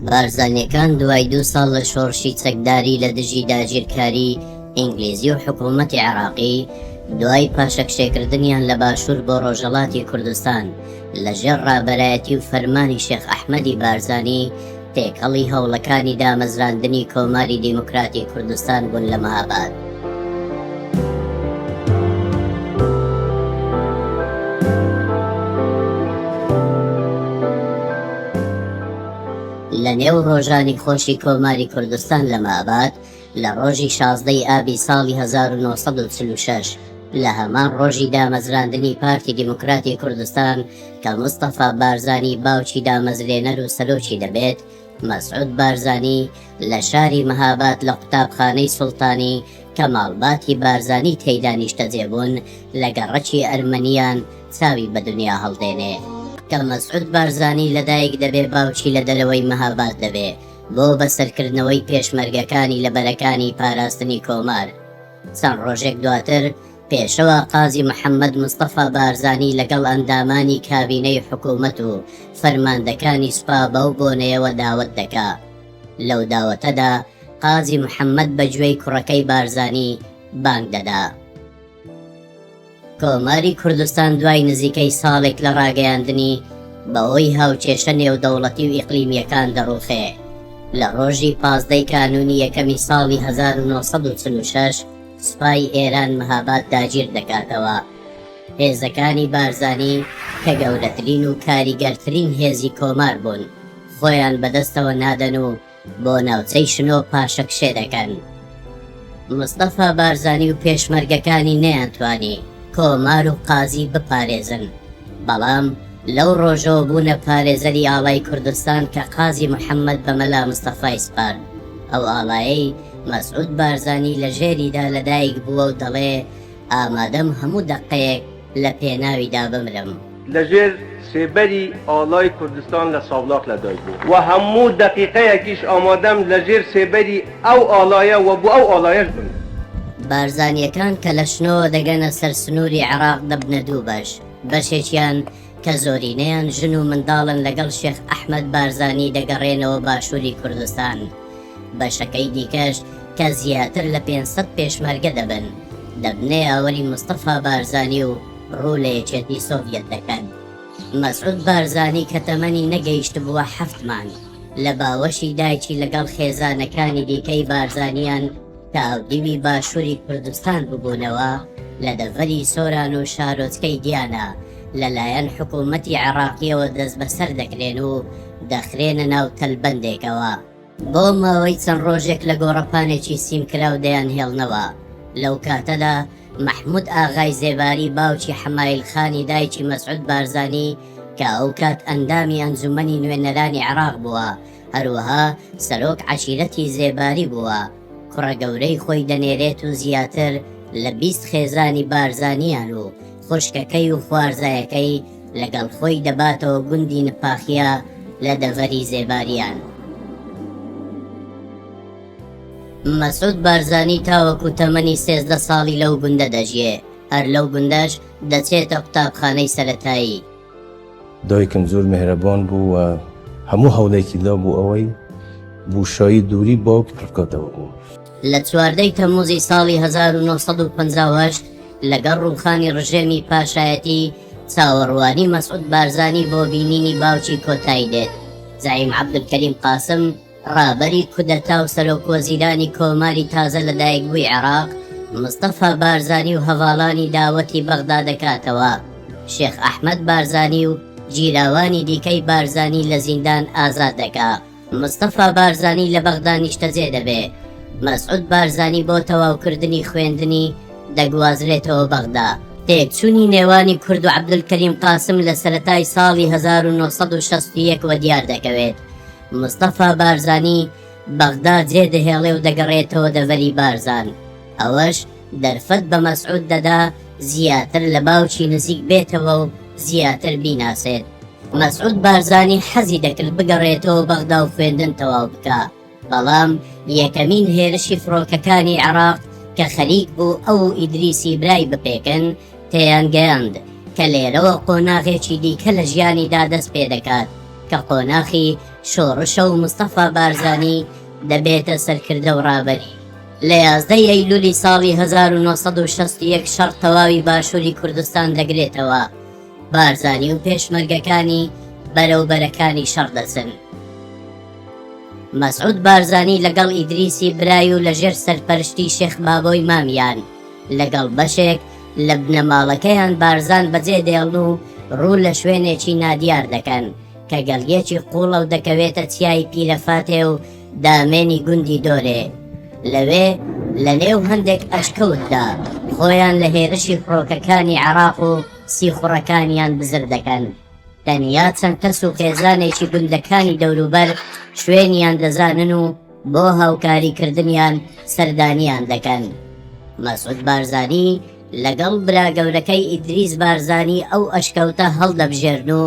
بارزانیەکان دوای دوو ساڵ لە شۆڕشی چەکداری لە دژی داگیرکاری ئینگلیزی و حکوومەتی عێراقی، دوای پاشەکشێکردنیان لە باشوور بۆ ڕۆژهەڵاتی کوردستان لە ژێر ڕابەرایەتی و فەرمانی شێخ ئەحمەدی بارزانی تێکەڵی هەوڵەکانی دامەزراندنی کۆماری دیموکراتی کوردستان بوون لە مەهاباد. لە نێو ڕۆژانی خۆشی کۆماری کوردستان لە مەهاباد لە ڕۆژی 16 ی ئابی ساڵی 1946 لە هەمان ڕۆژی دامەزراندنی پارتی دیموکراتی کوردستان کە مستەفا بارزانی باوکی دامەزرێنەر و سەرۆکی دەبێت، مەسعود بارزانی لە شاری مەهاباد لە قوتابخانەی سوڵتانی کە ماڵباتی بارزانی تێیدا نیشتەجێ بوون لە گەڕەکی ئەرمەنیان چاوی بە دنیا هەڵدێنێ. کە مەسعود بارزانی لەدایک دەبێ باوکی لە دەرەوەی مەهاباد دەبێ بۆ بەسەرکردنەوەی پێشمەرگەکانی لە بەرەکانی پاراستنی کۆمار. چەند ڕۆژێک دواتر پێشەوا قازی محەمەد مستەفا بارزانی لەگەڵ ئەندامانی کابینەی حکوومەت و فەرماندەکانی سوپا بەو بۆنەیەوە داوەت دەکا. لەو داوەتەدا قازی محەمەد بە گوێی کوڕەکەی بارزانی بانگ دەدا. کۆماری کوردستان دوای نزیکەی ساڵێک لە ڕاگەیاندنی بەهۆی هاوکێشە نێودەوڵەتی و ئیقلیمییەکان دەڕووخێ. لە ڕۆژی 15 ی کانوونی یەکەمی ساڵی 1946 سوپای ئێران مهاباد داگیر دەکاتەوە. هێزەکانی بارزانی کە گەورەترین و کاریگەرترین هێزی کۆمار بوون، خۆیان بەدەستەوە نادەن و بۆ ناوچەی شنۆ پاشەکشێ دەکەن. مستەفا بارزانی و پێشمەرگەکانی نەیانتوانی کۆمار و قازی بپارێزن، بەڵام لەو ڕۆژەوە بوونە پارێزەری ئاڵای کوردستان کە قازی محەمەد بە مەلا مستەفای سپارد، ئەو ئاڵایەی مەسعود بارزانی لە ژێریدا لەدایک بووە و دەڵێ ئامادەم هەموو دەقەیەک لە پێناویدا بمرم. لە ژێر سێبەری ئاڵای کوردستان لە سابڵاغ لە دایک بووم و هەموو دەقیقەیەکیش ئامادەم لە ژێر سێبەری ئەو ئاڵایە و بۆ ئەو ئاڵایەش بمرم. بارزانییەکان کە لە شنۆوە دەگەنە سەر سنووری عێراق دەبنە دوو بەش، بەشێکیان کە زۆرینەیان ژن و منداڵن لەگەڵ شێخ ئەحمەد بارزانی دەگەڕێنەوە باشووری کوردستان، بەشەکەی دیکەش کە زیاتر لە 500 پێشمەرگە دەبن، دەبنە یاوەری مستەفا بارزانی و ڕوو لە یەکێتی سۆڤیەت دەکەن. مەسعود بارزانی کە تەمەنی نەگەیشتبووە حەفت مانگ، لە باوەشی دایکی لەگەڵ خێزانەکانی دیکەی بارزانیان کە ئاودیوی باشووری کوردستان ببوونەوە، لە دەڤەری سۆران و شارۆچکەی دیانا لەلایەن حکوومەتی عێڕاقییەوە دەستبەسەر دەکرێن و دەخرێنە ناو تەلبەندێکەوە. بۆ ماوەی چەند ڕۆژێک لە گۆڕەپانێکی سیمکراو دەیانهێڵنەوە. لەو کاتەدا مەحموود ئاغای زێباری باوکی حەمایل خانی دایکی مەسعود بارزانی کە ئەوکات ئەندامی ئەنجوومەنی نوێنەرانی عێراق بووە، هەروەها سەرۆک عەشیرەتی زێباری بووە، کوڕە گەورەی خۆی دەنێرێت و زیاتر لە 20 خێزانی بارزانیان و خوشکەکەی و خوارزایەکەی لەگەڵ خۆی دەباتەوە گوندی نپاخیا لە دەڤەری زێباریان. مەسعود بارزانی تاوەکو تەمەنی 13 ساڵی لەو گوندە دەژیێ، هەر لەو گوندەش دەچێتە قوتابخانەی سەرەتایی. دایکم زۆر میهرەبان بوو و هەموو هەوڵێکی دا بۆ ئەوەی بۆشایی دووری باوک پڕ بکاتەوە بۆم. لە چواردەی تەمموزی ساڵی 1958 لەگەڵ ڕووخانی ڕژێمی پاشایەتی، چاوەڕوانی مەسعود بارزانی بۆ بینینی باوکی کۆتایی دێت. زەعیم عەبدولکەریم قاسم، ڕابەری کودەتا و سەرۆکوەزیرانی کۆماری تازە لەدایکبووی عێراق، مستەفا بارزانی و هەڤاڵانی داوەتی بەغدا دەکاتەوە، شێخ ئەحمەد بارزانی و گیراوانی دیکەی بارزانی لە زیندان ئازاد دەکا. مستەفا بارزانی لە بەغدا نیشتەجێ دەبێ. مەسعود بارزانی بۆ تەواوکردنی خوێندنی دەگوازرێتەوە بەغدا. تێکچوونی نێوانی کورد و عەبدولکەریم قاسم لە سەرەتای ساڵی 1961 وە دیار دەکەوێت. مستەفا بارزانی بەغدا جێ دەهێڵێ و دەگەڕێتەوە دەڤەری بارزان، ئەوەش دەرفەت بە مەسعود دەدا زیاتر لە باوکی نزیک بێتەوە و زیاتر بیناسێت. مەسعود بارزانی حەزی دەکرد بگەڕێتەوە بەغدا و خوێندن تەواو بکا، بەڵام یەکەمین هێرشی فڕۆکەکانی عێراق کە خەریک بوو ئەو و ئیدریسی برای بپێکن، تێیان گەیاند کە لێرەوە قۆناغێکی دیکە لە ژیانیدا دەست پێ دەکات کە قۆناخی. شۆڕشە و مستەفا بارزانی دەبێتە سەرکردە و ڕابەری. لە 11 ئەیلولی ساڵی 1961 شەڕ تەواوی باشووری کوردستان دەگرێتەوە، بارزانی و پێشمەرگەکانی بەرەو بەرەکانی شەڕ دەچن. مەسعود بارزانی لەگەڵ ئیدریسی برای و لەژێر سەرپەرشتی شێخ بابۆی مامیان لەگەڵ بەشێک لە بنەماڵەکەیان بارزان بەجێ دێڵن و ڕوو لە شوێنێکی نادیار دەکەن کە گەڵیەکی قوڵە و دەکەوێتە چیای پیرەفاتێ و دامێنی گوندی دۆرێ. لەوێ لە نێو هەندێک ئەشکەوتدا خۆیان لە هێرشی فڕۆکەکانی عێراق و سیخوڕەکانیان بزر دەکەن. تەنیا چەند کەس و خێزانێکی گوندەکانی دەوروبەر شوێنیان دەزانن و بۆ هاوکاریکردنیان سەردانیان دەکەن. مەسعود بارزانی لەگەڵ برا گەورەکەی ئیدریس بارزانی ئەو ئەشکەوتە هەڵدەبژێرن و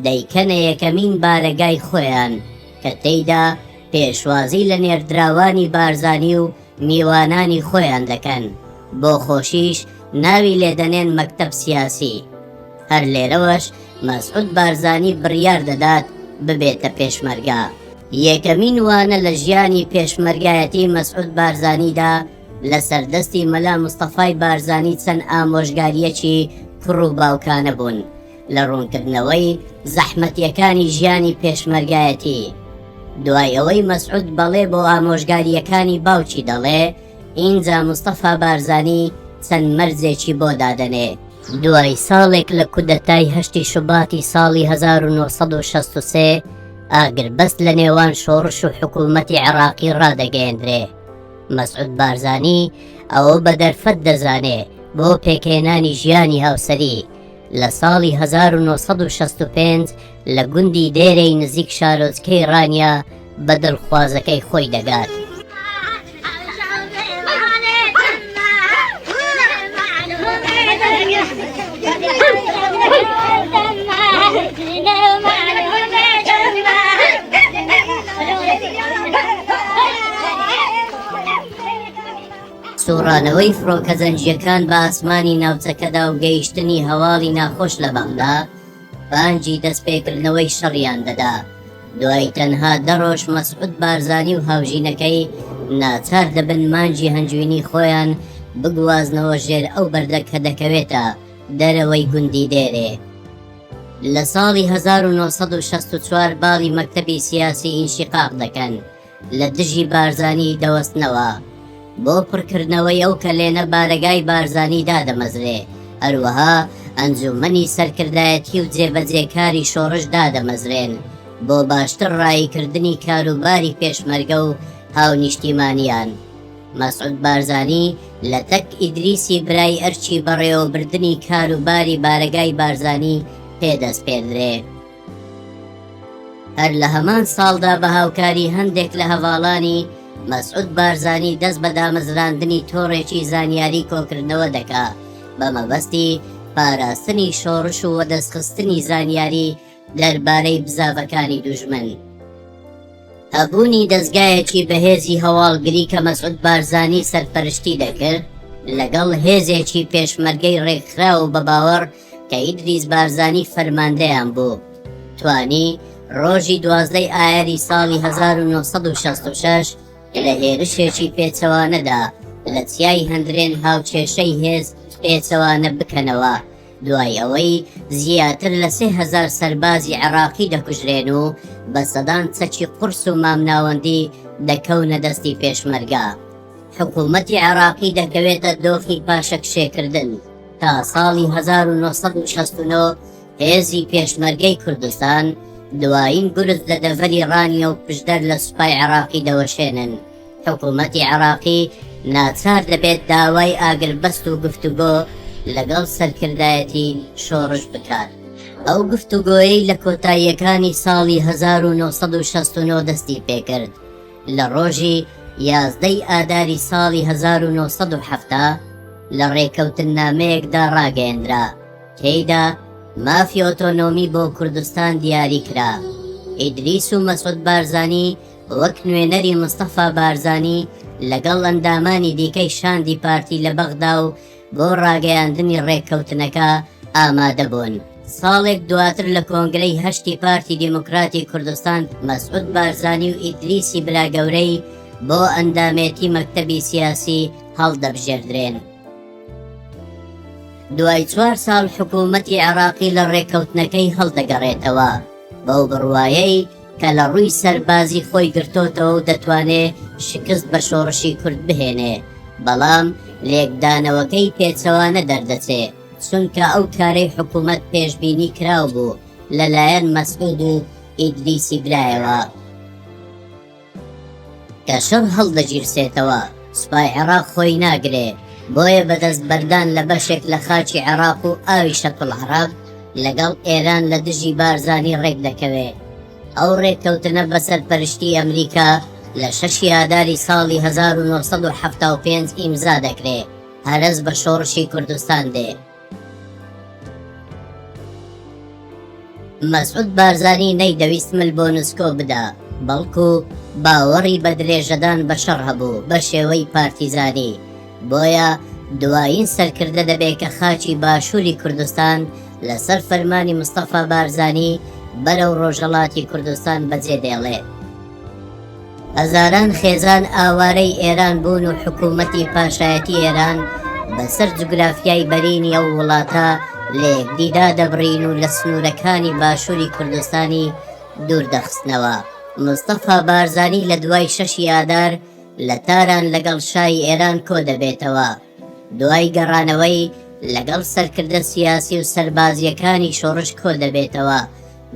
دەیکەنە یەکەمین بارەگای خۆیان کە تێیدا پێشوازی لە نێردراوانی بارزانی و میوانانی خۆیان دەکەن، بۆ خۆشیش ناوی لێدەنێن مەکتەب سیاسی. هەر لێرەوەش مەسعود بارزانی بڕیار دەدات ببێتە پێشمەرگە. یەکەمین وانە لە ژیانی پێشمەرگایەتی مەسعود بارزانیدا لەسەر دەستی مەلا مستەفای بارزانی چەند ئامۆژگارییەکی کوڕ و باوکانە بوون لە ڕوونکردنەوەی زەحمەتییەکانی ژیانی پێشمەرگایەتی. دوای ئەوەی مەسعود بەڵێ بۆ ئامۆژگارییەکانی باوکی دەڵێ، ئینجا مستەفا بارزانی چەند مەرجێکی بۆ دادەنێ. دوای ساڵێک لە کودەتای هەشتی شوباتی ساڵی 1963 ئاگربەست لە نێوان شۆڕش و حکوومەتی عێراقی ڕادەگەیەندرێ. مەسعود بارزانی ئەوە بە دەرفەت دەزانێ بۆ پێکهێنانی ژیانی هاوسەری. لە ساڵی 1965 لە گوندی دێرەی نزیک شارۆچکەی ڕانیە بە دڵخوازەکەی خۆی دەگات. سوڕانەوەی فڕۆکە جەنگییەکان بە ئاسمانی ناوچەکەدا و گەیشتنی هەواڵی ناخۆش لە بەغدا، بانگی دەستپێکردنەوەی شەڕیان دەدا. دوای تەنها دە ڕۆژ مەسعود بارزانی و هاوژینەکەی ناچار دەبن مانگی هەنجوینی خۆیان بگوازنەوە ژێر ئەو بەردە کە دەکەوێتە دەرەوەی گوندی دێرێ. لە ساڵی 1964 باڵی مەکتەبی سیاسی ئینشیقاق دەکەن لە دژی بارزانی دەوەستنەوە. بۆ پڕکردنەوەی ئەو کەلێنە بارەگای بارزانی دادەمەزرێ، هەروەها ئەنجوومەنی سەرکردایەتی و جێبەجێکاری شۆڕش دادەمەزرێن بۆ باشتر ڕاییکردنی کاروباری پێشمەرگە و هاونیشتیمانیان. مەسعود بارزانی لە تەک ئیدریسی برای ئەرکی بەڕێوەبردنی کاروباری بارەگای بارزانی پێ دەسپێردرێ. هەر لە هەمان ساڵدا بە هاوکاری هەندێک لە هەڤاڵانی، مەسعود بارزانی دەست بە دامەزراندنی تۆڕێکی زانیاری کۆکردنەوە دەکا بە مەبەستی پاراستنی شۆڕش و وەدەستخستنی زانیاری دەربارەی بزاڤەکانی دوژمن. هەبوونی دەزگایەکی بەهێزی هەواڵگری کە مەسعود بارزانی سەرپەرشتی دەکرد، لەگەڵ هێزێکی پێشمەرگەی ڕێکخراو و بەباوەڕ کە ئیدریس بارزانی فەرماندەیان بوو، توانی ڕۆژی دوازدەی ئایاری ساڵی 1966 لە هێرشێکی پێچەوانەدا لە چیای هەندرێن هاوکێشەی هێز پێچەوانە بکەنەوە، دوای ئەوەی زیاتر لە 3000 سەربازی عێراقی دەکوژرێن و بە سەدان چەکی قورس و مامناوەندی دەکەونە دەستی پێشمەرگە. حکوومەتی عێراقی دەکەوێتە دۆخی پاشەکشێکردن. تا ساڵی 1969 هێزی پێشمەرگەی کوردستان دوایین گورز لە دەڤەری ڕانیە و پشدەر لە سوپای عێراقی دەوەشێنن، حکوومەتی عێراقی ناچار دەبێت داوای ئاگربەست و گفتوگۆ لەگەڵ سەرکردایەتی شۆڕش بکات. ئەو گفتوگۆیەی لە کۆتاییەکانی ساڵی 1969 دەستی پێکرد، لە ڕۆژی 11 ی ئاداری ساڵی 1970 لە ڕێکەوتننامەیەکدا ڕاگەیەندرا، تێیدا مافی ئۆتۆنۆمی بۆ کوردستان دیاری کرا. ئیدریس و مەسعود بارزانی وەک نوێنەری مستەفا بارزانی لەگەڵ ئەندامانی دیکەی شاندی پارتی لە بەغدا و بۆ ڕاگەیاندنی ڕێککەوتنەکە ئامادە بوون. ساڵێک دواتر لە کۆنگرەی هەشتی پارتی دیموکراتی کوردستان مەسعود بارزانی و ئیدریسی برا گەورەی بۆ ئەندامێتی مەکتەبی سیاسی هەڵدەبژێردرێن. دوای چوار ساڵ حکوومەتی عێراقی لە ڕێککەوتنەکەی هەڵدەگەڕێتەوە بەو بڕوایەی کە لە ڕووی سەربازی خۆی گرتۆتەوە و دەتوانێ شکست بە شۆڕشی کورد بهێنێ، بەڵام لێکدانەوەکەی پێچەوانە دەردەچێ، چونکە ئەو کارەی حکوومەت پێشبینی کراو بوو لەلایەن مەسعود و ئیدریسی برایەوە. کە شەڕ هەڵدەگیرسێتەوە، سوپای عێراق خۆی ناگرێ، بۆیە بە دەستبەردان لە بەشێک لە خاکی عێراق و ئاوی شەتولعەرەب لەگەڵ ئێران لە دژی بارزانی ڕێک دەکەوێ. ئەو ڕێککەوتنە بە سەرپەرشتی ئەمریکا لە شەشی ئاداری ساڵی 1975 ئیمزا دەکرێ، هەرەس بە شۆڕشی کوردستان دێ. مەسعود بارزانی نەیدەویست مل بۆ نسکۆ بدا، بەڵکو باوەڕی بە درێژەدان بە شەڕ هەبوو بە شێوەی پارتیزانی، بۆیە دوایین سەرکردە دەبێ کە خاکی باشووری کوردستان لەسەر فەرمانی مستەفا بارزانی بەرەو ڕۆژهەڵاتی کوردستان بەجێ دێڵێ. هەزاران خێزان ئاوارەی ئێران بوون و حکوومەتی پاشایەتی ئێران بەسەر جوگرافیای بەرینی ئەو وڵاتە لە یەکدی دادەبڕین و لە سنوورەکانی باشووری کوردستانی دوور دەخستنەوە. مستەفا بارزانی لە دوای شەشی ئادار لە تاران لەگەڵ شای ئێران کۆ دەبێتەوە. دوای گەڕانەوەی لەگەڵ سەرکردە سیاسی و سەربازییەکانی شۆڕش کۆ دەبێتەوە،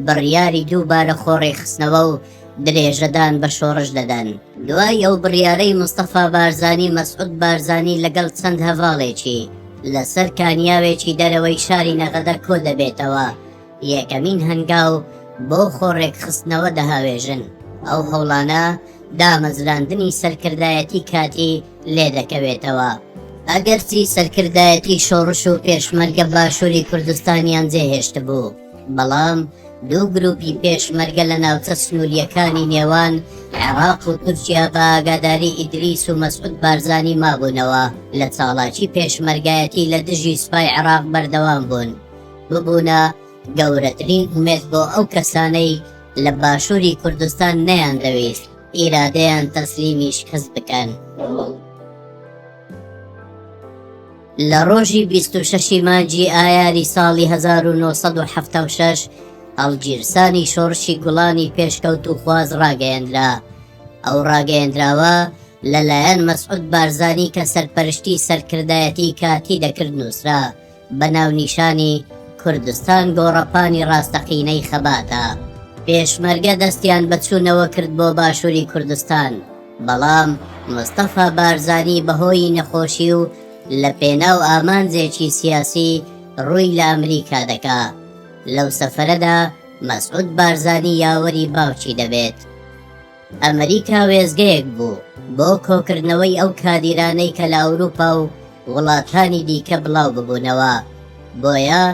بڕیاری دووبارە خۆڕێکخستنەوە و درێژەدان بە شۆڕش دەدەن. دوای ئەو بڕیارەی مستەفا بارزانی مەسعود بارزانی لەگەڵ چەند هەڤاڵێکی لەسەر کانیاوێکی دەرەوەی شاری نەغەدە کۆدەبێتەوە، یەکەمین هەنگاو بۆ خۆڕێکخستنەوە دەهاوێژن، ئەو هەوڵانە دامەزراندنی سەرکردایەتی کاتی لێدەکەوێتەوە. ئەگەرچی سەرکردایەتی شۆڕش و پێشمەرگە باشووری کوردستانیان جێهێشتبوو، بەڵام دوو گروپی پێشمەرگە لە ناوچە سنوورییەکانی نێوان عێراق و تورکیا بە ئاگاداری ئیدریس و مەسعود بارزانی مابوونەوە، لە چاڵاکی پێشمەرگایەتی لە دژی سوپای عێراق بەردەوام بوون، ببوونە گەورەترین ئومێد بۆ ئەو کەسانەی لە باشووری کوردستان نەیاندەویست ئیرادەیان تەسلیمی شکست بکەن. لە ڕۆژی 26 مانگی ئایاری ساڵی 1976 هەڵگیرسانی شۆڕشی گوڵانی پێشکەوتووخواز ڕاگەیەندرا. ئەو ڕاگەیەندراوە لەلایەن مەسعود بارزانی کە سەرپەرشتی سەرکردایەتی کاتی دەکرد نووسرا. بە ناونیشانی کوردستان گۆڕەپانی ڕاستەقینەی خەباتە، پێشمەرگە دەستیان بە چوونەوە کرد بۆ باشووری کوردستان، بەڵام مستەفا بارزانی بەهۆی نەخۆشی و لە پێناو ئامانجێکی سیاسی ڕووی لە ئەمریکا دەکا. لەو سەفەرەدا مەسعود بارزانی یاوەری باوکی دەبێت. ئەمریکا وێستگەیەک بوو بۆ کۆکردنەوەی ئەو کادیرانەی کە لە ئەوروپا و وڵاتانی دیکە بڵاو ببوونەوە، بۆیە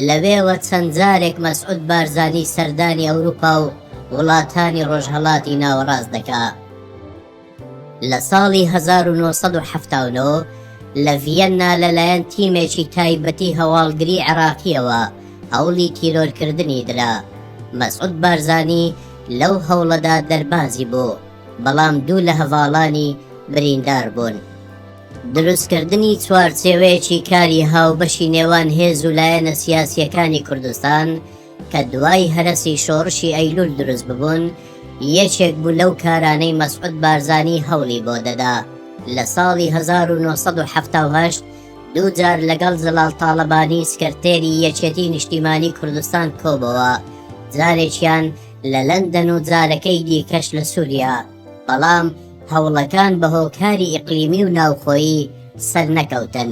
لەوێوە چەند جارێک مەسعود بارزانی سەردانی ئەوروپا و وڵاتانی ڕۆژهەڵاتی ناوەڕاست دەکا. لە ساڵی 1979 لە ڤیەننا لەلایەن تیمێکی تایبەتی هەواڵگری عێراقییەوە هەوڵی تیرۆرکردنی درا، مەسعود بارزانی لەو هەوڵەدا دەربازی بوو، بەڵام دوو لە هەڤاڵانی بریندار بوون. دروستکردنی چوارچێوەیەکی کاری هاوبەشی نێوان هێز و لایەنە سیاسییەکانی کوردستان کە دوای هەرەسی شۆڕشی ئەیلول دروست ببوون، یەکێک بوو لەو کارانەی مەسعود بارزانی هەوڵی بۆ دەدا. لە ساڵی 1978 دووجار لەگەڵ جەلال تاڵەبانی سکرتێری یەکێتی نیشتیمانی کوردستان کۆبۆوە، جارێکیان لە لەندەن و جارەکەی دیکەش لە سوریا، بەڵام هەوڵەکان بە هۆکاری ئیقلیمی و ناوخۆیی سەرنەکەوتن.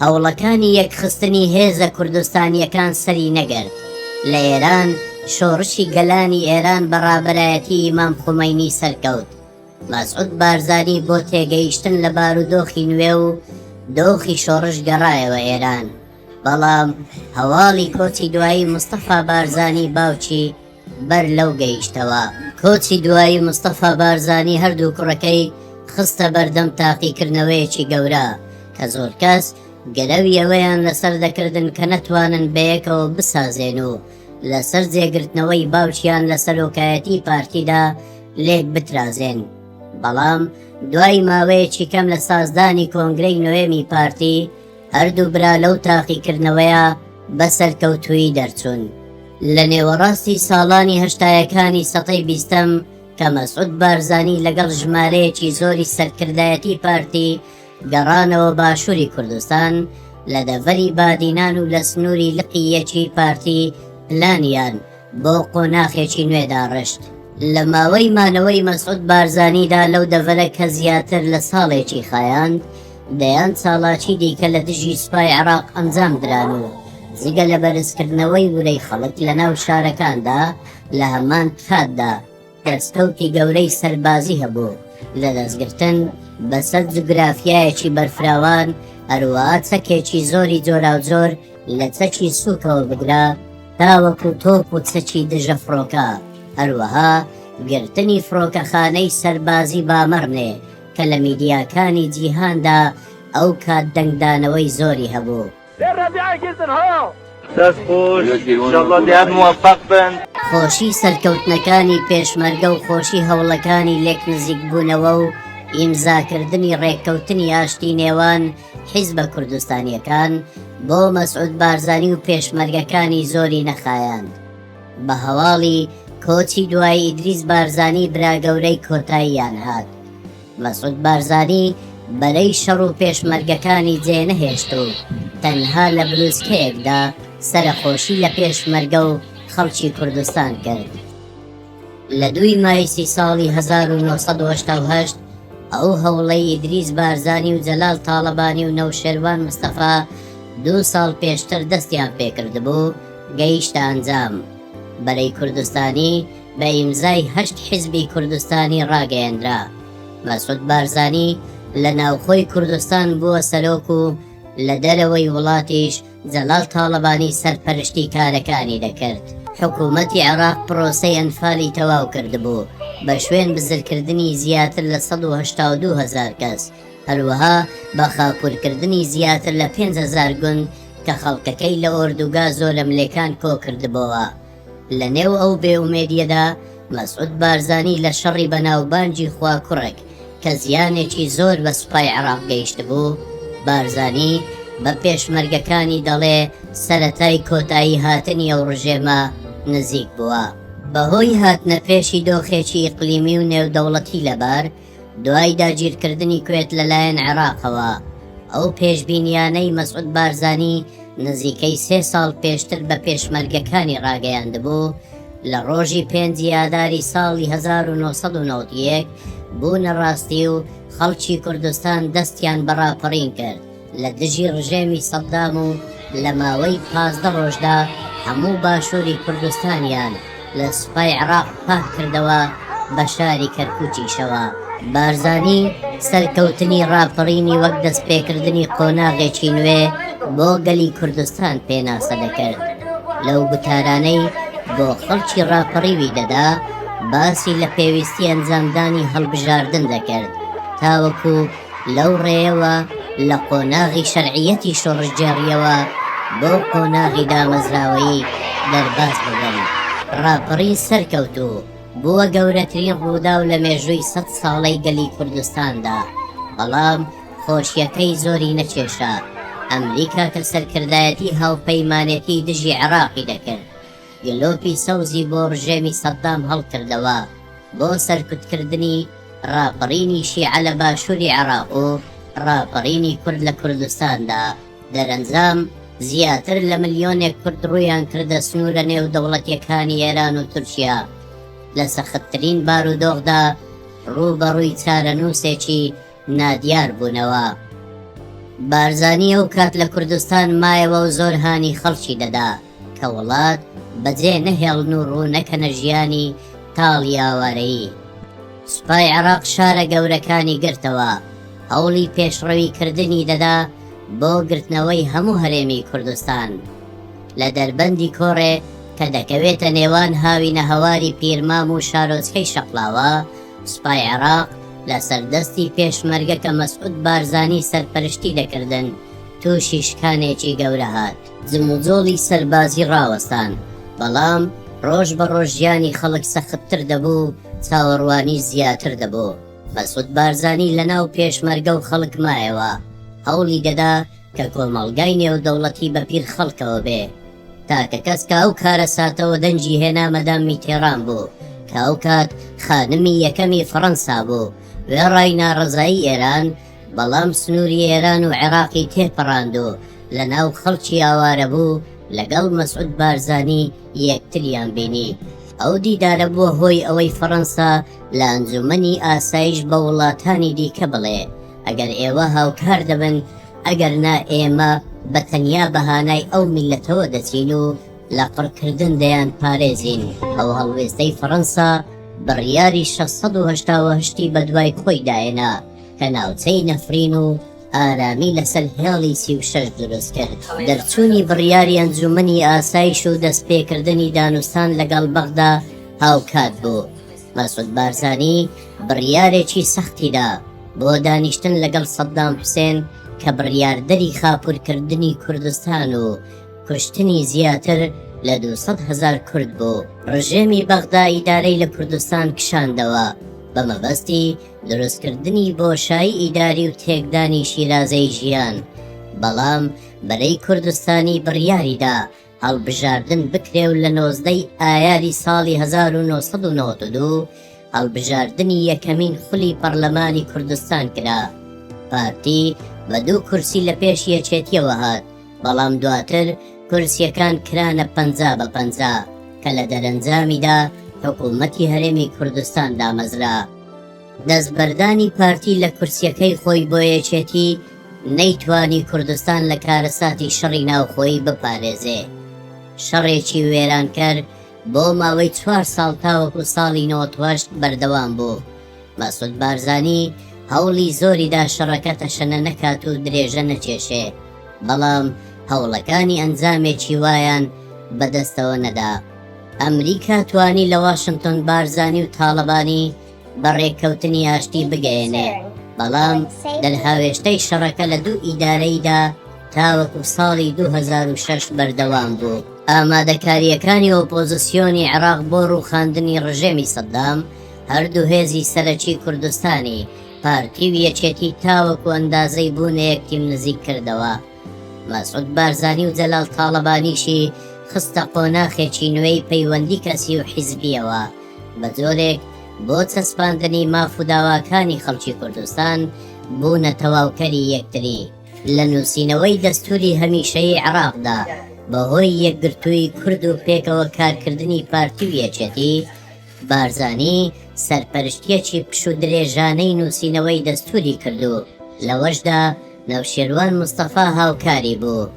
هەوڵەکانی یەکخستنی هێزە کوردستانییەکان سەری نەگرت. لە ئێران شۆڕشی گەلانی ئێران بە ڕابەرایەتی ئیمام خومەینی سەرکەوت. مەسعود بارزانی بۆ تێگەیشتن لە بارودۆخی نوێ و دۆخی شۆڕش گەڕایەوە ئێران، بەڵام هەواڵی کۆچی دوایی مستەفا بارزانی باوکی بەر لەو گەیشتەوە. کۆچی دوایی مستەفا بارزانی هەردوو کوڕەکەی خستە بەردەم تاقیکردنەوەیەکی گەورە کە زۆر کەس گرەوی ئەوەیان لەسەر دەکردن کە نەتوانن بەیەکەوە بسازێن و لەسەر جێگرتنەوەی باوکیان لە سەرۆکایەتی پارتیدا لێک بترازێن. بەڵام دوای ماوەیەکی کەم لە سازدانی کۆنگرەی نۆیەمی پارتی، هەردوو برا لەو تاقیکردنەوەیە بە سەرکەوتوویی دەرچوون. لە نێوەڕاستی ساڵانی هەشتایەکانی سەتەی بیستەم کە مەسعود بارزانی لەگەڵ ژمارەیەکی زۆری سەرکردایەتی پارتی گەڕانەوە باشووری کوردستان، لە دەڤەری بادینان و لە سنووری لقی یەکی پارتی پلانیان بۆ قۆناخێکی نوێ داڕشت. لە ماوەی مانەوەی مەسعود بارزانیدا لەو دەڤەرە کە زیاتر لە ساڵێکی خایاند، دەیان چاڵاکی دیکە لە دژی سوپای عێراق ئەنجام دران و جگە لە بەرزکردنەوەی ورەی خەڵک لە ناو شارەکاندا لە هەمان کاتدا دەستکەوتی گەورەی سەربازی هەبوو لە دەستگرتن بەسەر جوگرافیایەکی بەرفراوان، هەروەها چەکێکی زۆری جۆراوجۆر لە چەکی سووکەوە بگرە تاوەکو تۆپ و چەکی دژە فڕۆکە، هەروەها گرتنی فڕۆکەخانەی سەربازی بامەڕنێ کە لە میدیاکانی جیهاندا ئەو کات دەنگدانەوەی زۆری هەبوو. دەست خۆش انشاللە دیار موفق بن. خۆشی سەرکەوتنەکانی پێشمەرگە و خۆشی هەوڵەکانی لێکنزیکبوونەوە و ئیمزاکردنی ڕێککەوتنی ئاشتی نێوان حیزبە کوردستانییەکان بۆ مەسعود بارزانی و پێشمەرگەکانی زۆری نەخایاند. بە هەواڵی کۆچی دوایی ئیدریس بارزانی برا گەورەی کۆتاییان هات. مەسعود بارزانی بەرەی شەڕ و پێشمەرگەکانی جێ نەهێشت و تەنها لە بروسکەیەکدا سەرەخۆشی لە پێشمەرگە و خەڵکی کوردستان کرد. لە دووی مایسی ساڵی 1988 ئەو هەوڵەی ئیدریس بارزانی و جەلال تاڵەبانی و نەوشێروان مستەفا دوو ساڵ پێشتر دەستیان پێکردبوو گەیشتە ئەنجام. بەرەی کوردستانی بە ئیمزای هەشت حیزبی کوردستانی ڕاگەیەنرا. مەسعود بارزانی لە ناوخۆی کوردستان بووە سەرۆک و لە دەرەوەی وڵاتیش جەلال تاڵەبانی سەرپەرشتی کارەکانی دەکرد. حکوومەتی عێراق پرۆسەی ئەنفالی تەواو کردبوو بە شوێن بزرکردنی زیاتر لە 182 هەزار کەس، هەروەها بە خاپوورکردنی زیاتر لە 5000 گوند کە خەڵکەکەی لە ئۆردوگا زۆرەملێکان کۆکردبۆوە. لە نێو ئەو بێ ئومێدیەدا مەسعود بارزانی لە شەڕی بەناوبانگی خواکوڕک کە زیانێکی زۆر بە سوپای عێراق گەیشتبوو، بارزانی بە پێشمەرگەکانی دەڵێ سەرەتای کۆتایی هاتنی ئەو ڕژێمە نزیک بووە. بەهۆی هاتنە پێشی دۆخێکی ئیقلیمی و نێودەوڵەتی لەبار، دوای داگیرکردنی کوێت لەلایەن عێراقەوە، ئەو پێشبینیانەی مەسعود بارزانی نزیکەی سێ ساڵ پێشتر بە پێشمەرگەکانی ڕاگەیاندبوو، لە ڕۆژی پێنجی ئاداری ساڵی 1991 بوونە ڕاستی و خەڵکی کوردستان دەستیان بە ڕاپەڕین کرد. لە دژی ڕژێمی سەدام و لە ماوەی 15 ڕۆژدا هەموو باشووری کوردستانیان لە سوپای عێراق پاک کردەوە بە شاری کەرکوکیشەوە. بارزانی سەرکەوتنی ڕاپەڕینی وەک دەستپێکردنی قۆناغێکی نوێ بۆ گەلی کوردستان پێناسە دەکرد. لەو گوتارانەی بۆ خەڵکی ڕاپەڕیوی دەدا باسی لە پێویستی ئەنجامدانی هەڵبژاردن دەکرد تاوەکو لەو ڕێیەوە لە قۆناغی شەرعیەتی شۆڕشگێڕییەوە بۆ قۆناغی دامەزراوەیی دەرباز ببن. ڕاپەڕین سەرکەوت و بووە گەورەترین ڕووداو لە مێژووی سەد ساڵەی گەلی کوردستاندا، بەڵام خۆشییەکەی زۆری نەکێشا، ئەمریکا کە سەرکردایەتی هاوپەیمانێتی دژی عێراقی دەکرد، گلۆپی سەوزی بۆ ڕژێمی سەدام هەڵکردەوە بۆ سەرکوتکردنی ڕاپەڕینی شیعە لە باشووری عێراق و ڕاپەڕینی کورد لە کوردستاندا، دەرەنجام زیاتر لە ملیۆنێک کورد ڕوویان کردە سنوورە نێودەوڵەتییەکانی ئێران و تورکیا، لە سەختترین بارودۆخدا ڕووبەڕووی چارەنووسێکی نادیار بوونەوە. بارزانی ئەو کات لە کوردستان مایەوە و زۆر هانی خەڵکی دەدا کە وڵات بەجێ نەهێڵن و ڕوو نەکەنە ژیانی تاڵی ئاوارەیی. سوپای عێراق شارە گەورەکانی گرتەوە، هەوڵی پێشڕەوی کردنی دەدا بۆ گرتنەوەی هەموو هەرێمی کوردستان. لە دەربەندی کۆڕێ کە دەکەوێتە نێوان هاوینەهەواری پیرمام و شارۆچکەی شەقڵاوە، سوپای عێراق لەسەر دەستی پێشمەرگە کە مەسعود بارزانی سەرپەرشتی دەکردن، تووشی شکانێکی گەورە هات. جموجۆڵی سەربازی ڕاوەستان، بەڵام ڕۆژ بە ڕۆژ ژیانی خەڵک سەختتر دەبوو و چاوەڕوانی زیاتر دەبوو. مەسعود بارزانی لەناو پێشمەرگە و خەڵک مایەوە، هەوڵی دەدا کە کۆمەڵگای نێودەوڵەتی بە پیر خەڵکەوە بێ. تاکە کەس کە ئەو کارەساتەوە دەنگی هێنا مەدام میتێران بوو کە ئەوکات خانمی یەکەمی فەڕەنسا بوو، وێڕای ناڕەزایی ئێران، بەڵام سنووری ئێران و عێراقی تێپەڕاند و لەناو خەڵکی ئاوارەبوو لەگەڵ مەسعود بارزانی یەکتریان بینی. ئەو دیدارە بووە هۆی ئەوەی فەڕەنسا لە ئەنجوومەنی ئاسایش بە وڵاتانی دیکە بڵێ ئەگەر ئێوە هاوکار دەبن ئەگەر نا ئێمە بە تەنیا بە هانای ئەو میللەتەوە دەچین و لە قڕکردن دەیانپارێزین. ئەو هەڵوێستەی فەڕەنسا بڕیاری 688 ی بەدوای خۆی داهێنا کە ناوچەی نەفرین و ئارامی لەسەر هێڵی 36 دروست کرد. دەرچوونی بڕیاری ئەنجوومەنی ئاسایش و دەستپێکردنی دانوستان لەگەڵ بەغدا هاوکات بوو. مەسعود بارزانی بڕیارێکی سەختی دا بۆ دانیشتن لەگەڵ سەدام حوسێن کە بڕیاردەری خاپوورکردنی کوردستان و کوشتنی زیاتر لە 200 هەزار کورد بوو. ڕژێمی بەغدا ئیدارەی لە کوردستان کشاندەوە بە مەبەستی دروستکردنی بۆشایی ئیداری و تێکدانی شیرازەی ژیان، بەڵام بەرەی کوردستانی بڕیاریدا هەڵبژاردن بکرێ و لە 19 ی ئایاری ساڵی 1992 هەڵبژاردنی یەکەمین خولی پەڕلەمانی کوردستان کرا. پارتی بە دوو کورسی لە پێش یەکێتیەوە هات، بەڵام دواتر کورسیەکان کرانە 50 بە 50 کە لە دەرەنجامیدا حکوومەتی هەرێمی کوردستان دامەزرا. دەستبەردانی پارتی لە کورسیەکەی خۆی بۆ یەکێتی نەیتوانی کوردستان لە کارەساتی شەڕی ناوخۆیی بپارێزێ. شەڕێکی وێرانکەر بۆ ماوەی چوار ساڵ تاوەکو ساڵی 98 بەردەوام بوو. مەسعود بارزانی هەوڵی زۆریدا شەڕەکە تەشەنە نەکات و درێژە نەکێشێ، بەڵام هەوڵەکانی ئەنجامێکی وایان بەدەستەوە نەدا. ئەمریکا توانی لە واشنتۆن بارزانی و تاڵەبانی بە ڕێککەوتنی ئاشتی بگەیەنێ، بەڵام دەرهاوێشتەی شەڕەکە لە دوو ئیدارەیدا تاوەکو ساڵی 2006 بەردەوام بوو. ئامادەکارییەکانی ئۆپۆزسیۆنی عێراق بۆ ڕووخاندنی ڕژێمی سەدام، هەردوو هێزی سەرەکی کوردستانی، پارتی و یەکێتی تاوەکو ئەندازەی بوونە یەک تیم نزیک کردەوە. مەسعود بارزانی و جەلال تاڵەبانیشی خستە قۆناخێکی نوێی پەیوەندی کەسی و حیزبییەوە، بە جۆرێک بۆ چەسپاندنی ماف و داواکانی خەڵکی کوردستان بوونە تەواوکەری یەکتری. لە نووسینەوەی دەستووری هەمیشەیی عێراقدا، بەهۆی یەکگرتوویی کورد و پێکەوە کارکردنی پارتی و یەکێتی، بارزانی سەرپەرشتییەکی پشوودرێژانەی نووسینەوەی دەستووری کرد و لەوەشدا نەوشێروان مستەفا هاوکاری بوو.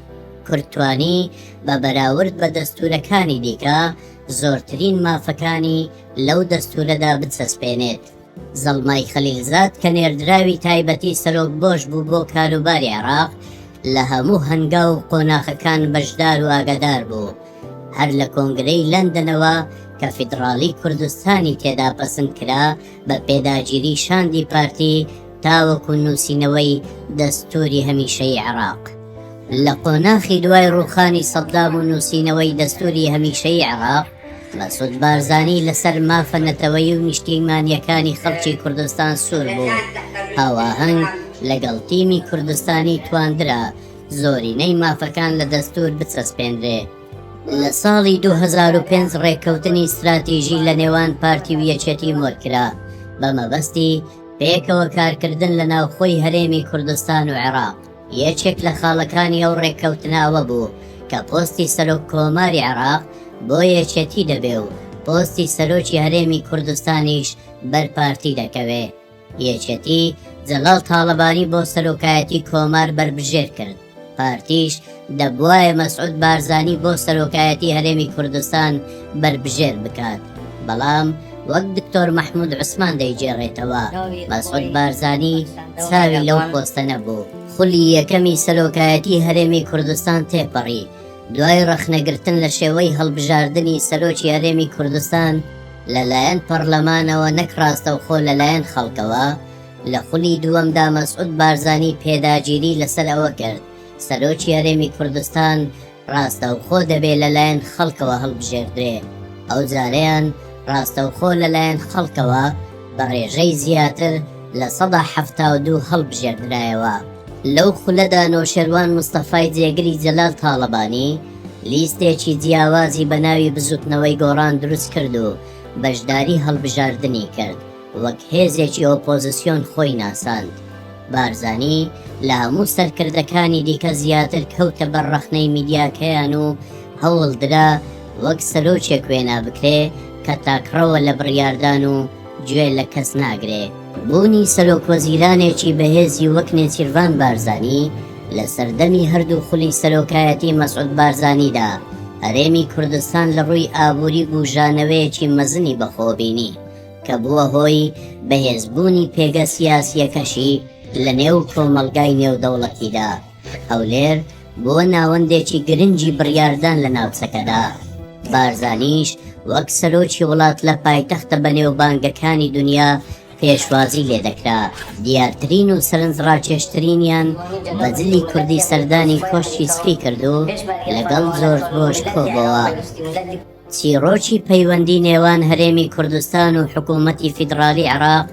کورد توانی بە بەراورد بە دەستوورەکانی دیکە زۆرترین مافەکانی لەو دەستوورەدا بچەسپێنێت. زەڵمای خەلیلزاد کە نێردراوی تایبەتی سەرۆک بۆش بوو بۆ کاروباری عێراق، لە هەموو هەنگاو و قۆناخەکان بەشدار و ئاگادار بوو. هەر لە کۆنگرەی لەندەنەوە کە فیدڕاڵی کوردستانی تێدا پەسند کرا بە پێداگیری شاندی پارتی تاوەکو نووسینەوەی دەستووری هەمیشەیی عێراق. لە قۆناخی دوای ڕووخانی سەدام و نووسینەوەی دەستووری هەمیشەیی عێراق، مەسعود بارزانی لەسەر مافە نەتەوەیی و نیشتیمانییەکانی خەڵکی کوردستان سوور بوو، هاواهەنگ لەگەڵ تیمی کوردستانی تواندرا زۆرینەی مافەکان لە دەستوور بچەسپێنرێ. لە ساڵی 2005 ڕێککەوتنی ستراتیژی لە نێوان پارتی و یەکێتی مۆرکرا بە مەبەستی پێکەوە کارکردن لە ناوخۆی هەرێمی کوردستان و عێراق. یەکێک لە خاڵەکانی ئەو ڕێککەوتنە ئەوە بوو کە پۆستی سەرۆک کۆماری عێراق بۆ یەکێتی دەبێ و پۆستی سەرۆکی هەرێمی کوردستانیش بەر پارتی دەکەوێ. یەکێتی جەلال تاڵەبانی بۆ سەرۆکایەتی کۆمار بەربژێر کرد، پارتیش دەبوایە مەسعود بارزانی بۆ سەرۆکایەتی هەرێمی کوردستان بەربژێر بکات، بەڵام وەک دکتۆر مەحمود عوسمان دەیگێڕێتەوە، مەسعود بارزانی چاوی لەو پۆستە نەبوو. خولی یەکەمی سەرۆکایەتی هەرێمی کوردستان تێپەڕی، دوای ڕەخنەگرتن لە شێوەی هەڵبژاردنی سەرۆکی هەرێمی کوردستان لەلایەن پەڕلەمانەوە نەک ڕاستەوخۆ لەلایەن خەڵکەوە، لە خولی دووەمدا مەسعود بارزانی پێداگیری لەسەر ئەوە کرد. سەرۆکی هەرێمی کوردستان ڕاستەوخۆ دەبێ لەلایەن خەڵکەوە هەڵبژێردرێ، ئەو جارەیان ڕاستەوخۆ لەلایەن خەڵکەوە بە ڕێژەی زیاتر 72% هەڵبژێردرایەوە. لەو خولەدا نەوشێروان مستەفای جێگری جەلال تاڵەبانی لیستێکی جیاوازی بە ناوی بزوتنەوەی گۆڕان دروست کرد و بەشداری هەڵبژاردنی کرد، وەک هێزێکی ئۆپۆزسیۆن خۆی ناساند. بارزانی لە هەموو سەرکردەکانی دیکە زیاتر کەوتە بەر ڕەخنەی میدیاکەیان و هەوڵ درا وەک سەرۆکێک وێنا بکرێ کە تاکڕەوە لە بڕیاردان و گوێ لە کەس ناگرێ. بوونی سەرۆکوەزیرانێکی بەهێزی وەک نێچیرڤان بارزانی لە سەردەمی هەردوو خولی سەرۆکایەتی مەسعود بارزانیدا، هەرێمی کوردستان لە ڕووی ئابووری بووژانەوەیەکی مەزنی بەخۆوە بینی. کە بووە هۆی بەهێزبوونی پێگە سیاسییەکەشی لە نێو کۆمەڵگای نێودەوڵەتیدا. هەولێر بووە ناوەندێکی گرنگی بڕیاردان لە ناوچەکەدا. بارزانیش وەک سەرۆکی وڵات لە پایتەختە بەنێوبانگەکانی دونیا پێشوازی لێدەکرا. دیارترین و سەرنجڕاکێشترینیان بە جلی کوردی سەردانی کۆشکی سپی کرد و لەگەڵ جۆرج بۆش کۆبۆوە. چیڕۆکی پەیوەندی نێوان هەرێمی کوردستان و حکوومەتی فیدڕالی عێراق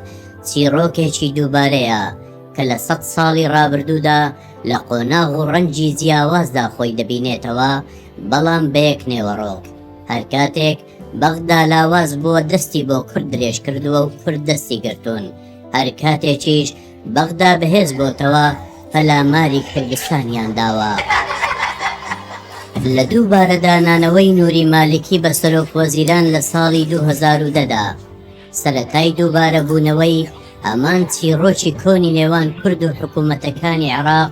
چیڕۆکێکی دووبارەیە کە لە سەد ساڵی ڕابردوودا لە قۆناغ و ڕەنگی جیاوازدا خۆی دەبینێتەوە، بەڵام بە یەک نێوەڕۆک. هەر کاتێک بەغدا لاواز بووە دەستی بۆ کورد درێژ کردووە و کورد دەستی گرتوون، هەر کاتێکیش بەغدا بەهێز بۆتەوە پەلاماری کوردستانیان داوە. لە دووبارە دانانەوەی نوری مالکی بە سەرۆک وەزیران لە ساڵی 2010 دا، سەرەتای دووبارە بوونەوەی هەمان چیڕۆکی کۆنی نێوان کورد و حکوومەتەکانی عێراق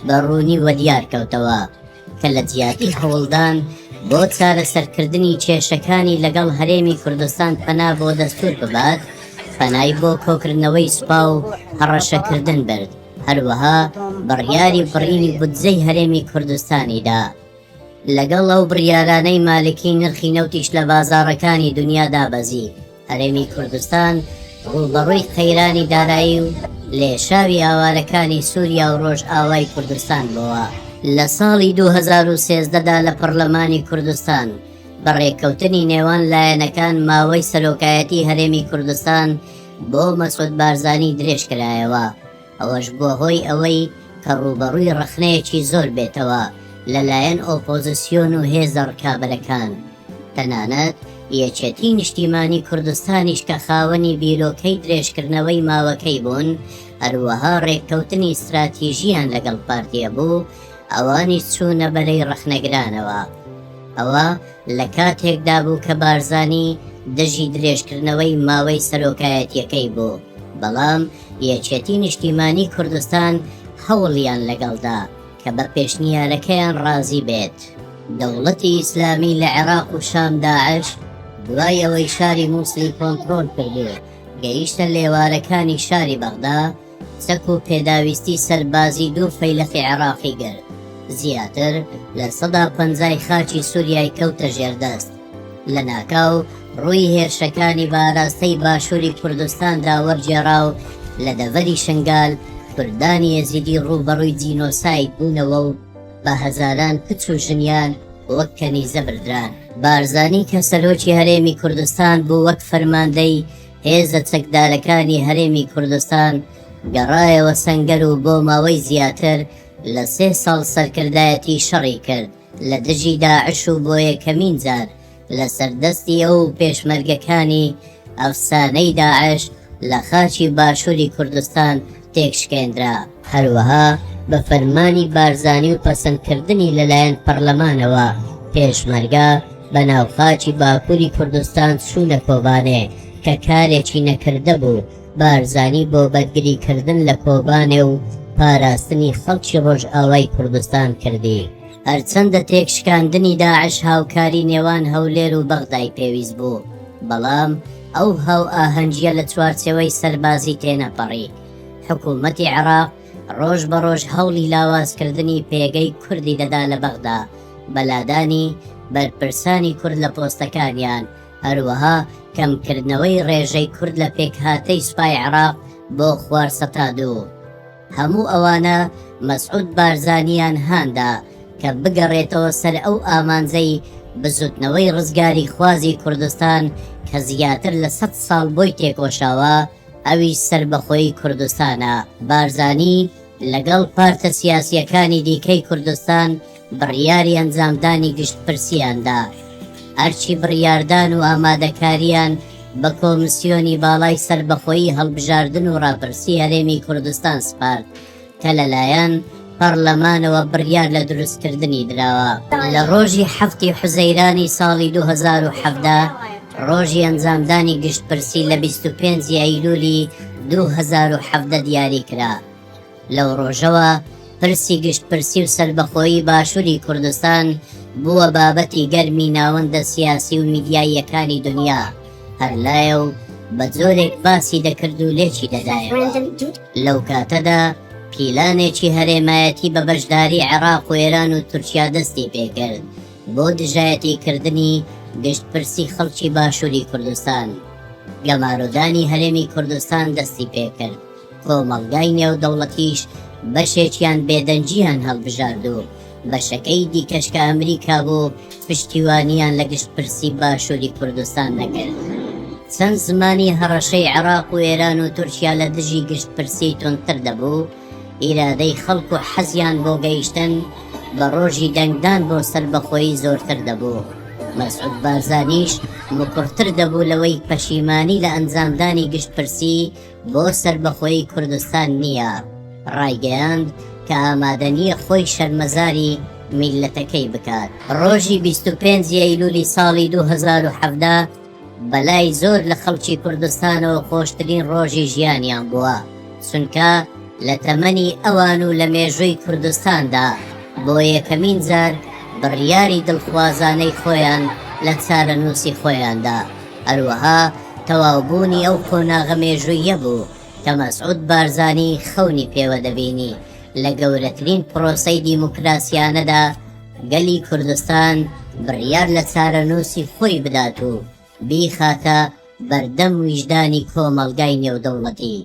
بە ڕوونی وەدیار کەوتەوە. کە لە جیاتی هەوڵدان بۆ چارەسەرکردنی کێشەکانی لەگەڵ هەرێمی کوردستان پەنا بۆ دەستوور ببات، پەنای بۆ کۆکردنەوەی سوپا و هەڕەشەکردن برد، هەروەها بڕیاری بڕینی بودجەی هەرێمی کوردستانی دا. لەگەڵ ئەو بڕیارانەی مالکی نرخی نەوتیش لە بازاڕەکانی دونیا دابەزی. هەرێمی کوردستان ڕووبەڕووی قەیرانی دارایی و لێشاوی ئاوارەکانی سووریا و ڕۆژئاوای کوردستان بۆوە. لە ساڵی 2013 دا لە پەڕلەمانی کوردستان بە ڕێککەوتنی نێوان لایەنەکان ماوەی سەرۆکایەتی هەرێمی کوردستان بۆ مەسعود بارزانی درێژکرایەوە، ئەوەش بووە هۆی ئەوەی کە ڕووبەڕووی ڕەخنەیەکی زۆر بێتەوە لەلایەن ئۆپۆزسیۆن و هێزە ڕکابەرەکان، تەنانەت یەکێتی نیشتیمانی کوردستانیش کە خاوەنی بیرۆکەی درێژکردنەوەی ماوەکەی بوون، هەروەها ڕێککەوتنی ستراتیژیان لەگەڵ پارتی هەبوو، ئەوانیش چوونە بەرەی ڕەخنەگرانەوە. ئەوە لە کاتێکدا بوو کە بارزانی دژی درێژکردنەوەی ماوەی سەرۆکایەتییەکەی بوو، بەڵام یەکێتی نیشتیمانی کوردستان هەوڵیان لەگەڵدا کە بە پێشنیارەکەیان ڕازی بێت. دەوڵەتی ئیسلامی لە عێراق و شام داعش دوای ئەوەی شاری موسڵی کۆنتڕۆل کرد و گەیشتە لێوارەکانی شاری بەغدا، چەک و پێداویستی سەربازی دوو فەیلەقی عێراقی گرت، زیاتر لە 50% خاکی سووریای کەوتە ژێردەست. لەناکاو ڕووی هێرشەکانی بە ئاراستەی باشووری کوردستاندا وەرگێڕا و لە دەڤەری شنگال کوردانی ئێزیدی ڕووبەڕووی جینۆساید بوونەوە و بە هەزاران کچ و ژنیان وەک کەنیزە بردران. بارزانی کە سەرۆکی هەرێمی کوردستان بوو وەک فەرماندەی هێزە چەکدارەکانی هەرێمی کوردستان گەڕایەوە سەنگەر و بۆ ماوەی زیاتر لە سێ ساڵ سەرکردایەتی شەڕی کرد لە دژی داعش و بۆ یەکەمین جار لەسەر دەستی ئەو و پێشمەرگەکانی ئەفسانەی داعش لە خاکی باشووری کوردستان تێکشکێندرا. هەروەها بە فەرمانی بارزانی و پەسەندکردنی لەلایەن پەڕلەمانەوە پێشمەرگە بە ناو خاکی باکووری کوردستان چوونە کۆبانێ کە کارێکی نەکردە بوو بارزانی بۆ بەرگریکردن لە کۆبانێ و پاراستنی خەڵکی ڕۆژئاوای کوردستان کردی. هەرچەندە تێکشکاندنی داعش هاوکاری نێوان هەولێر و بەغدای پێویست بوو، بەڵام ئەو هاوئاهەنگییە لە چوارچێوەی سەربازی تێنەپەڕی. حکوومەتی عێراق ڕۆژ بە ڕۆژ هەوڵی لاوازکردنی پێگەی کوردی دەدا لە بەغدا بە لادانی بەرپرسانی کورد لە پۆستەکانیان، هەروەها کەمکردنەوەی ڕێژەی کورد لە پێکهاتەی سوپای عێراق بۆ خوار سەتا دوو. هەموو ئەوانە مەسعود بارزانییان هاندا کە بگەڕێتەوە سەر ئەو ئامانجەی بزوتنەوەی ڕزگاریخوازی کوردستان کە زیاتر لە سەد ساڵ بۆی تێکۆشاوە، ئەویش سەربەخۆیی کوردستانە. بارزانی لەگەڵ پارتە سیاسییەکانی دیکەی کوردستان بڕیاری ئەنجامدانی گشتپرسییان دا. ئەرکی بڕیاردان و ئامادەکارییان بە کۆمسیۆنی باڵای سەربەخۆیی هەڵبژاردن و ڕاپرسی هەرێمی کوردستان سپارد کە لەلایەن پەڕلەمانەوە بڕیار لە دروستکردنی دراوە. لە ڕۆژی حەفتی حوزەیرانی ساڵی 2017 ڕۆژی ئەنجامدانی گشتپرسی لە 25 ی ئەیلولی 2017 دیاری کرا. لەو ڕۆژەوە پرسی گشتپرسی و سەربەخۆیی باشووری کوردستان بووە بابەتی گەرمی ناوەندە سیاسی و میدیاییەکانی دنیا، هەر لایە و بە جۆرێک باسی دەکرد و لێکی دەدایەوە. لەو کاتەدا پیلانێکی هەرێمایەتی بە بەشداری عێراق و ئێران و تورکیا دەستی پێکرد بۆ دژایەتیکردنی گشتپرسی خەڵکی باشووری کوردستان. گەمارۆدانی هەرێمی کوردستان دەستی پێکرد. کۆمەڵگای نێودەوڵەتیش بەشێکیان بێدەنگییان هەڵبژارد و بەشەکەی دیکەش کە ئەمریکا بوو پشتیوانیان لە گشتپرسی باشووری کوردستان نەکرد. چەند زمانی هەڕەشەی عێراق و ئێران و تورکیا لە دژی گشتپرسی توندتر دەبوو، ئیرادەی خەڵک و حەزیان بۆ گەیشتن بە ڕۆژی دەنگدان بۆ سەربەخۆیی زۆرتر دەبوو. مەسعود بارزانیش مکوڕتر دەبوو لەوەی پەشیمانی لە ئەنجامدانی گشتپرسی بۆ سەربەخۆیی کوردستان نییە، ڕایگەیاند کە ئامادە نییە خۆی شەرمەزاری میللەتەکەی بکات. ڕۆژی 25 ی ئەیلولی ساڵی 2017 بەلای زۆر لە خەڵکی کوردستانەوە خۆشترین ڕۆژی ژیانیان بووە، چونکە لە تەمەنی ئەوان و لە مێژووی کوردستاندا بۆ یەکەمین جار بڕیاری دڵخوازانەی خۆیان لە چارەنووسی خۆیاندا هەروەها تەواوبوونی ئەو قۆناغە مێژووییە بوو کە مەسعود بارزانی خەونی پێوە دەبینی لە گەورەترین پرۆسەی دیموکراسیانەدا گەلی کوردستان بڕیار لە چارەنووسی خۆی بدات و بیخاتە بەردەم ویژدانی کۆمەڵگای نێودەوڵەتی.